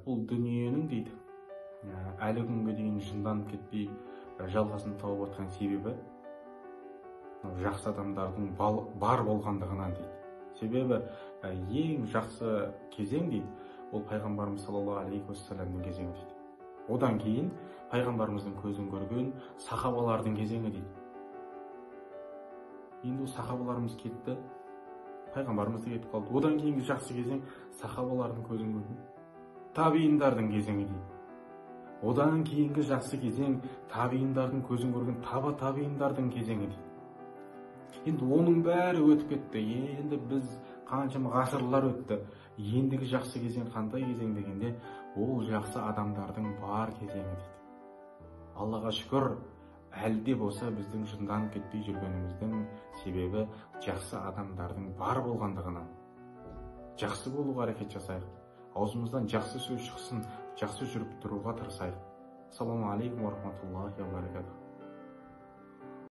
Бұл дүниенің дейді, әлі күнге дейін жынданып кетпей жалғасын тауып отқан себебі жақсы адамдардың бар болғандығынан дейді. Себебі ең жақсы кезең дейді, ол пайғамбарымыз саллаллаху алейхи уассаламның кезеңі дейді. Одан кейін пайғамбарымыздың көзін көрген сахабалардың кезеңі дейді. Енді ол сахабаларымыз кетті, пайғамбарымыз да кетіп қалды. Одан кейінгі жақсы кезең сахабалардың көзін көрген табииндардың кезеңі дейді. Одан кейінгі жақсы кезең табииндардың көзін көрген таба табииндардың кезеңі дейді. Енді оның бәрі өтіп кетті. Енді біз қаншама ғасырлар өтті. Ендігі жақсы кезең қандай кезең дегенде, ол жақсы адамдардың бар кезеңі дейді. Аллаға шүкір, әлі де болса біздің жынданып кетпей жүргеніміздің себебі жақсы адамдардың бар болғандығынан. Жақсы болуға әрекет жасайық. Аузымыздан жақсы сөз шықсын, жақсы жүріп тұруға тырысайық. Ассаламу алейкум уа рахматуллахи уа баракатух.